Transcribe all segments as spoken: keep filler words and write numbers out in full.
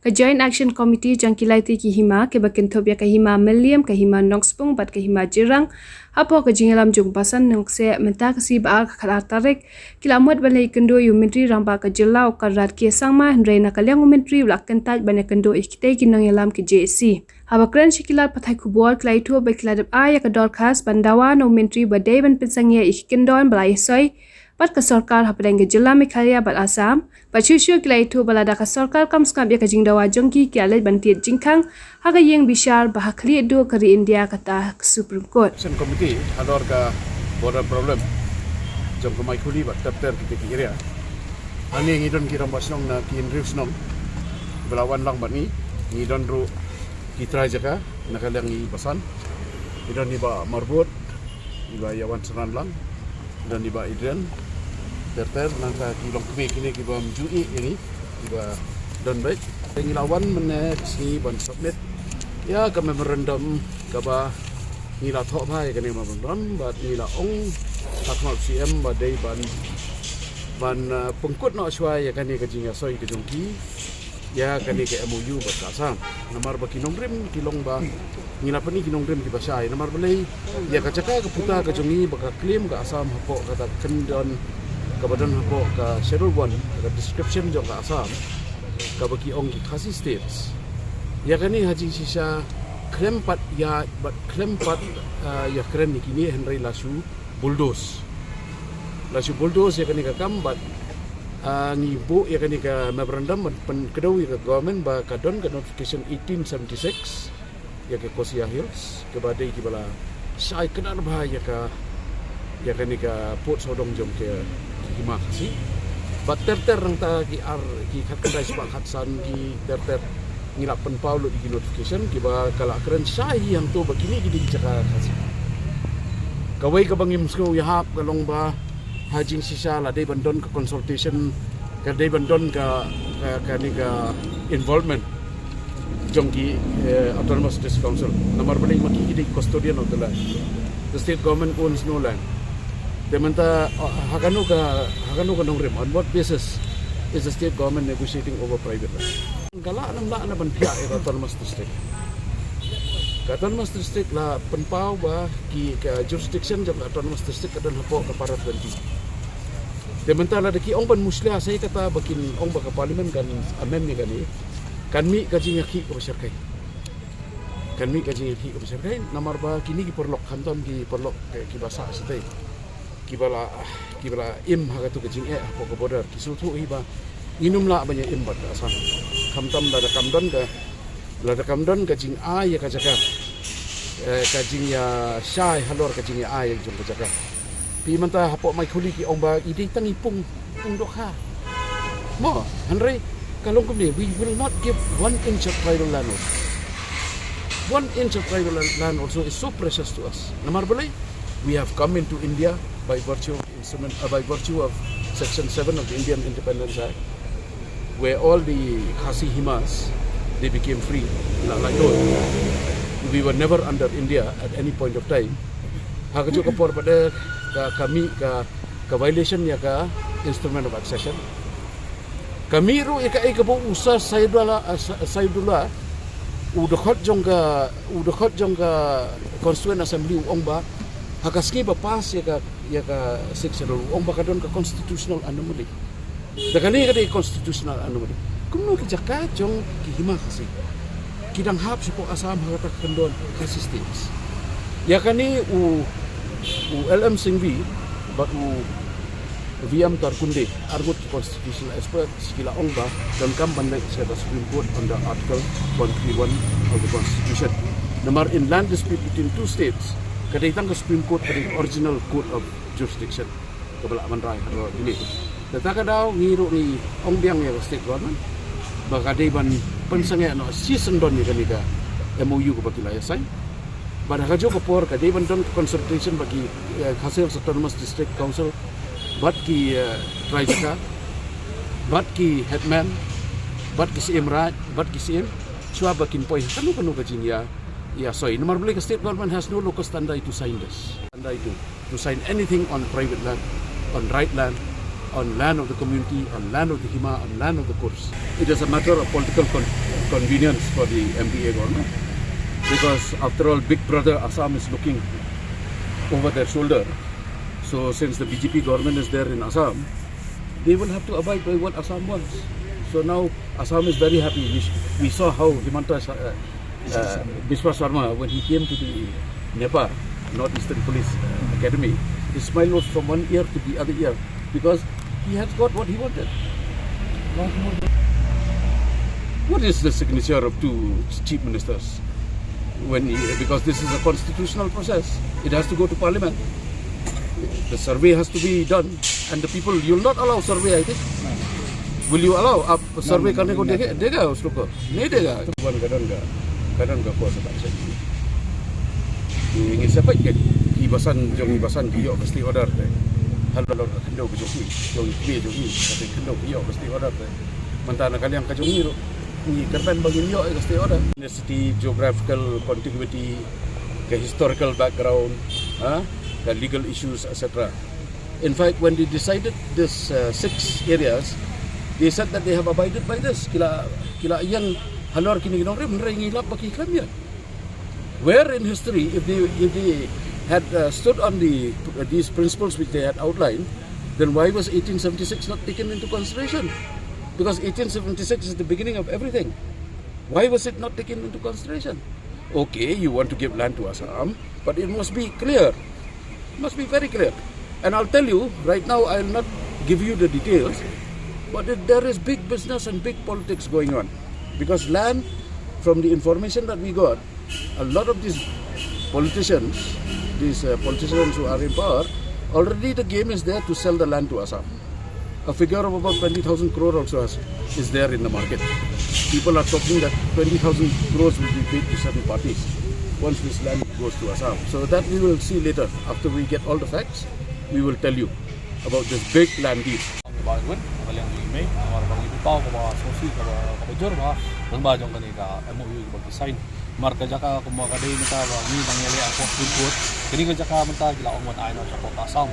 Ka Joint Action Committee jong ki laiti ki hima kiba kynthup ïa ka Hima Mylliem, ka Hima Nongspung bad ka Hima Jirang, hapoh ka jingïalam jong u Basan Nongkseh mynta ka sngi ba ar ka khatar tarik, ki la mut ban leit kynduh ïa u Myntri Rangbah ka jylla u Conrad K Sangma, hynrei na ka liang u Myntri u la kyntait ban ïakynduh ïa kitei ki nongïalam ki J A C. Haba kren sha ki lad pathai khubor, ki la ïathuh ba ki la dep ai ïa ka dorkhas ban dawa na u Myntri ba dei ban pynsangeh ïa ki kyndon ba la ïasoi bad ka sorkar hapdeng ka jylla Meghalaya bad Assam. Bad shuh shuh ki la ïathuh ba lada ka sorkar kam sngap ïa ka jingdawa jong ki, ki la leit ban tied jingkhang ha ka ïing bishar ba ha khlieh duh ka ri India, kata ka Supreme Court. Action Committee halor ka border problem jong ka Maikhuli bad ter ter kita ki area. Hangne ngi don ki rangbah shnong na ki hynriew shnong ba la wan lang bad ngi. Ngi don ruh ki trai jaka na ka liang i Basan. Ngi don i Bah Marbud, i Bah Ïawan Synranlang, don i Bah Adrian, ter ter, nangta ki longkmie kine kiba ym ju ïeh ïa ngi, kiba don beit. Ngi la wan mynne ka sngi ban submit ïa ka memorandum kaba ngi la thoh bha ïa kane memorandum, bad ngi la ong ha khmat u C M ba dei ban, ban, uh, pynkut noh shuwa ïa kane ka jingïasoi ka jong ki ïa kane ka M O U bad ka Assam. Namar ba ki nongrim ki long ba ngi la pyni ki nongrim kiba shai. Namar balei, ïa ka jaka ka puta ka jong ngi ba ka claim ka Assam hapoh kata ka kyndon kaba don hapoh ka Schedule One, ka description jong ka Assam, kaba ki ong ki Khasi States. Ïa kane ha jingshisha khlem pat ïa, bad khlem pat, ah, ïakren ïa kine, hynrei la shu bulldoze. La shu bulldoze ïa kane ka kam bad, ah, ngi buh ïa kane ka memorandum ban pynkdew ïa ka government ba ka don ka notification eighteen seventy-six ïa ka Khasi Hills, kaba dei kiba la shai kdar bha ïa ka, ïa kane ka pud sawdong jong ka hima Khasi. Bad ter ter nangta ki ar, ki khatkhyndai spah khatsan, ki ter ter ngi la pynpaw lut ïa ki notification, kiba ka la kren shai hi hangto ba kine ki dei ki jaka Khasi. Kawei kaba ngim sngew ïahap ka long ba ha jingshisha la dei ban don ka consultation, ka dei ban don ka, ka, kane ka involvement jong ki, eh, Autonomous District Council. Namar balei, ma ki ki dei custodian of the land. The state government owns no land. Te mynta, oh, ha kano ka, ha kano ka nongrim, on what basis is the state government negotiating over private land? Ka lah ne ym lah ne ban phiah ïa ka Autonomous District. Ka Autonomous District la pynpaw ba ki, ka jurisdiction jong ka Autonomous District ka don hapoh ka para twenty. Te mynta lada ki ong ban mushlia, sa ïa kata ba kin ong ba ka Parliament kan amend ïa kane, kan mih ka jingïakhih kaba shyrkhei. Kan mih ka jingïakhih kaba shyrkhei, namar ba kine ki paralok, khamtam ki paralok, eh, kiba sah shatei, kiba la, kiba la im ha kato ka jingeh hapoh ka border, ki sngewthuh hi ba ngin ym lah ban ïa im bad ka Assam. Khamtam lada kam don ka, lada kam don ka jingai ïa ka jaka, eh, ka jingïashai halor ka jingïaai jong ka jaka. Phi mynta hapoh Maikhuli ki ong ba i dei tang i pung, pung dohkha. Mo, hynrei ka long kumne, we will not give one inch of tribal land also. One inch of tribal land also is so precious to us. Namar balei, we have come into India by virtue of instrument, uh, by virtue of Section seven of the Indian Independence Act, where all the Khasi Himas, they became free. La, la, we were never under India at any point of time. Ha kajuh ka por pat ka, ka mih ka, ka violation ïa ka Instrument of Accession. Ka mih ruh ïa kaei kaba u Sir Saidullah, uh, Sa-, Saidullah, u dkhot jong ka, u dkhot jong ka Constituent Assembly u ong ba ha ka sngi ba pass ïa ka, ïa ka Sixth Schedule, u ong ba ka don ka constitutional anomaly. Da kane ka dei constitutional anomaly. Kumno ki jaka jong ki hima Khasi ki dang hap shapoh Assam ha kata ka kyndon Khasi States? Ïa kane u, u L M Singhvi bad u V M Tarkunde, arngut ki constitutional experts, ki la ong ba donkam ban leit sha ka Supreme Court under Article one three one of the Constitution. Namar in land dispute between two states, ka dei tang ka Supreme Court ka dei original court of jurisdiction kaba lah ban rai halor kine. Te kata ka daw ngi ruh ngi ong biang ïa ka state government ba ka dei ban pynsangeh noh shisyndon ïa kane ka M O U kaba ki la ïa sign. Bad ha kajuh ka por ka dei ban don consultation bad ki, eh, Khasi Hills Autonomous District Council, bad ki, eh, trai jaka, bad ki headman, bad ki Syiem Raij, bad ki Syiem, shuwa ba kin poi ha kano kano ka jingïa, ïa soi. Namar balei, ka state government has no locus standi to sign this. Standi to, to sign anything on private land, on right land, on land of the community, on land of the Hima, on land of the Khasi. It is a matter of political con-, Convenience for the M P A government, because after all, Big Brother Assam is looking over their shoulder. So since the B J P government is there in Assam, they will have to abide by what Assam wants. So now Assam is very happy. We, we saw how Himanta Sha- uh, uh, Biswa Sarma, when he came to the NEPA, North Eastern Police uh, Academy, his smile was from one ear to the other ear because he has got what he wanted. What is the signature of two chief ministers? When he, because this is a constitutional process, it has to go to parliament. The survey has to be done, and the people, you'll not allow survey, I think. Will you allow a survey? Kan ko dega, dega usko ko. Nahi dega. Wan ka don ka, ka don ka ko sa ta. Ngi sa peit ka, ki basan jong ngi, basan ki ïoh ka stay order te. Halor ka khyndew ka jong ki, jong ki jong ngi, ka khyndew ki ïoh ka stay order te. Mynta na ka liang ka jong ngi ruh, ngi kyrmen ba ngin ïoh ka stay order. Ethnicity, geographical contiguity, ka historical background, ha, ka legal issues, et cetera. In fact, when they decided this uh, six areas, they said that they have abided by this. Ki la, ki la ïeng halor kine ki nongrim, hynrei ngi lap ba ki khlem ïeng. Where in history, if they, if they had uh, stood on the, uh, these principles which they had outlined, then why was eighteen seventy-six not taken into consideration? Because eighteen seventy-six is the beginning of everything. Why was it not taken into consideration? Okay, you want to give land to Assam, but it must be clear. It must be very clear. And I'll tell you, right now, I'll not give you the details, but it, there is big business and big politics going on. Because land, from the information that we got, a lot of these politicians, these uh, politicians who are in power, already the game is there to sell the land to Assam. A figure of about twenty thousand crore also has, is there in the market. People are talking that twenty thousand crores will be paid to certain parties once this land goes to Assam. So that we will see later. After we get all the facts, we will tell you about this big land deal. Ba win, ba liang wi mei, ba ba ngi pau, ba sngewsih, ba ba jur, ba ba jong kane ka M O U ba ki sign. Namar ka jaka kumba ka dei mynta ba ngi dang ïaleh hapoh Supreme Court. Kane ka jaka mynta ki la ong ban ai noh sha ka Assam.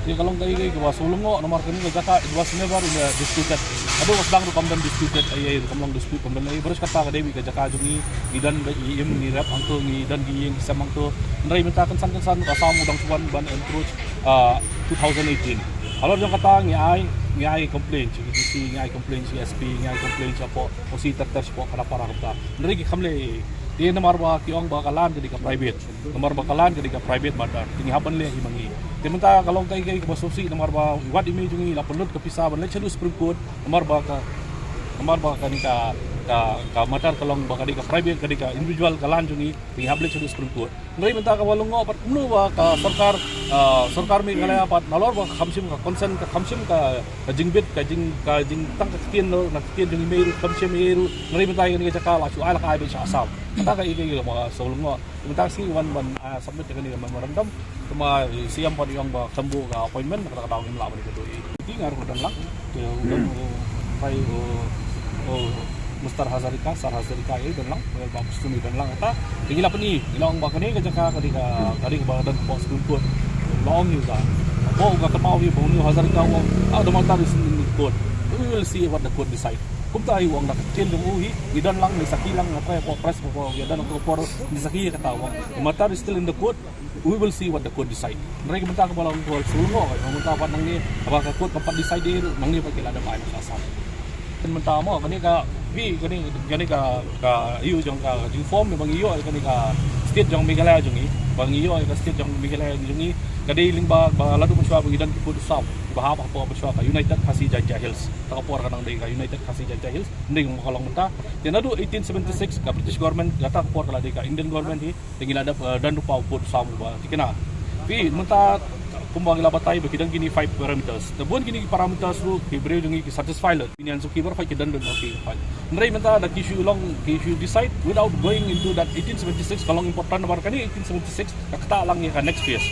Te ka long kaei kaei kaba sngewlyngngoh namar kane ka jaka it was never in a disputed. Haduh ba sdang ruh kam don disputed ei ei ruh, kam long dispute, kam don ei. Baris kata ka dei ka jaka jong ngi, ngi don ba ngi im ngi rep hangto, ngi don ngi ïing ngi sem hangto. Hynrei mynta kynsan kynsan ka Assam u dang shu wan ban encroach, ah, two thousand eighteen. Halor jong kata ngi ai, ngi ai complaint sha D C, ngi ai complaint sha S P, ngi ai complaint shapoh O C ter ter shapoh Khanapara kumta. Hynrei ki khlem leh ei ei. Te namar ba ki ong ba ka land ka dei ka private. Namar ba ka land ka dei ka private matter. Te ngi hap ban leh hi ma ngi. Te mynta ka long kaei kaei kaba sngewsih namar ba wat i mei jong ngi la pynlut ka pisa ban leit shaduh Supreme Court. Namar ba ka, namar ba kane ka, ka, ka matter ka long ba ka dei ka private, ka dei ka individual ka land jong ngi. Te ngi hap leit shaduh Supreme Court. Hynrei mynta kaba lyngngoh pat kumno ba ka sorkar, ah, sorkar Meghalaya pat nalor ba ka kham shim ka consent, ka kham shim ka, ka jingbit, ka jing, ka jing tang ka ktien, na ktien jong i mei ruh kham shim ei ei ruh. Hynrei mynta kane ka jaka la shu ai, la ka ai beit sha Assam. Kata kaei kaei kaba sngewlyngngoh. Mynta sngi wan ban, ah, submit ïa kane ka memorandum. Kumba i C M pat i ong ba khlem buh ka appointment, kata ka daw ngim lah ban ïa ka dei. Te nga ruh don lang. Te u don u, pai u, u Mister Hazarika, Sir Hazarika, i don lang. Ba Mister i don lang kata. Te ngi la pyni, ngi la ong ba kane ka jaka ka dei ka, ka dei kaba don hapoh Supreme Court. La ong ïa ka. Hapoh ka kynmaw hi ba u Hazarika u ong, ah, the matter is in the court. We will see what the court decide. Kumta hi u ong da ka ktien jong u hi, ngi don lang, ngi sakhi lang, nga try hapoh press, hapoh ïa don hapoh por, ngi sakhi ïa kata u ong. The matter is still in the court. We will see what the court decide. Hynrei ka mynta kaba long ka sngewlyngngoh, ka mynta pat nangne, haba ka court kam pat decide ei ei ruh, nangne pat ki la dep ai noh sha Assam. Te mynta mo, kane ka, phi, kane, kane ka, ka ïoh jong ka, ka jingform ba ngi ïoh, kane ka state jong Meghalaya jong ngi, ba ngi ïoh ka state jong Meghalaya jong ngi, ka dei lyngba, ba la dep mynshwa ba ngi don ki pud u saw, ba hap, hap, ba mynshwa ka United Khasi Jaintia Hills. Ta ka por ka dang dei ka United Khasi Jaintia Hills, dei ka long mynta. Te naduh eighteen seventy-six ka British government, kata ka por ka la dei ka Indian government hi. Te ngi la dep, eh, don ruh u pud u saw ba thikna. Phi, mynta kumba ngi la batai ba ki don kine five parameters. Te bun kine ki parameters ruh ki briew jong ngi ki satisfy lut. Union Suki bar five ki don don ki five. Hynrei mynta da ki shu long, ki shu decide without going into that eighteen seventy-six, ka long important namar kane eighteen seventy-six ka ktah lang ïa ka next phase.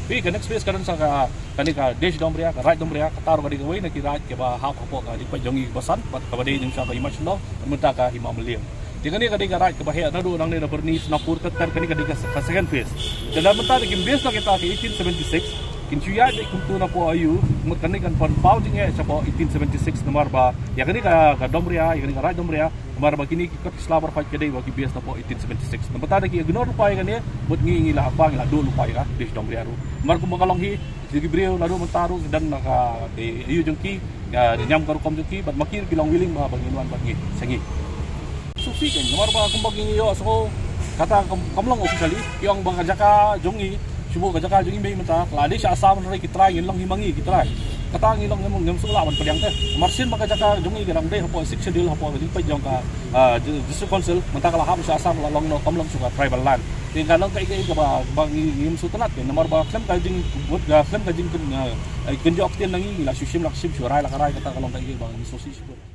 Phi, ka next phase ka don sa ka, kane ka Desh Dumbriya, ka Raj Dumbriya, kata ruh ka dei kawei na ki raj kiba hap hapoh ka jingpait jong ngi ki basan, bad kaba dei jingshah ka Hima Shyllong, mynta ka Hima Mylliem. Te kane ka dei ka raj kaba heh naduh nangne na Byrni, Sonapur, ter ter, kane ka dei ka, ka second phase. Te lada mynta da kim base na kita ka eighteen seventy-six, Shu ïaid kumtu napoh aïu, mut kane kan pynpaw jingeh shapoh eighteen seventy-six namar ba ïa kane ka, ka Domria, ïa kane ka Raid Domria, namar ba kine ki kot ki sla myrpait ki dei ba ki base napoh eighteen seventy-six. Namar ta da ki ignore lypa ïa kane, mut ngi, ngi la hap, ngi la duh lypa ïa ka Domria ruh. Namar kumba ka long hi, ki briew naduh mynta ruh ki don na ka, eh, aïu jong ki, ïa, niam ka rukom jong ki, bad ma ki ruh ki long willing ba, ba ngin wan bad ngi, sha ngi. Sngewsih kein, namar ba kumba ngi ïohsngew, kata kam, kam long officially, ki ong ba ka jaka jong ngi, shu buh ka jaka jong ngi mei mynta, la dei sha Assam hynrei ki trai ngin long hi ma ngi ki trai. Kata ngi long ngim, ngim sngewlah ban pdiang te. Namar shisien ba ka jaka jong ngi ka dang dei hapoh Sixth Schedule, hapoh ka jingpeit jong ka, ah, di-, District Council, mynta ka la hap sha Assam, la long noh, kam long shuh ka tribal land. Te ka long kaei kaei kaba, ba ngi, ngim sngewtynnat kein, namar ba khlem ka jing, khlem ka jing, ah, kynjoh ktien na ngi, ngi la shu shim la ka shim, shu rai la ka rai, kata ka long kaei kaei ba ngi sngewsih shibun.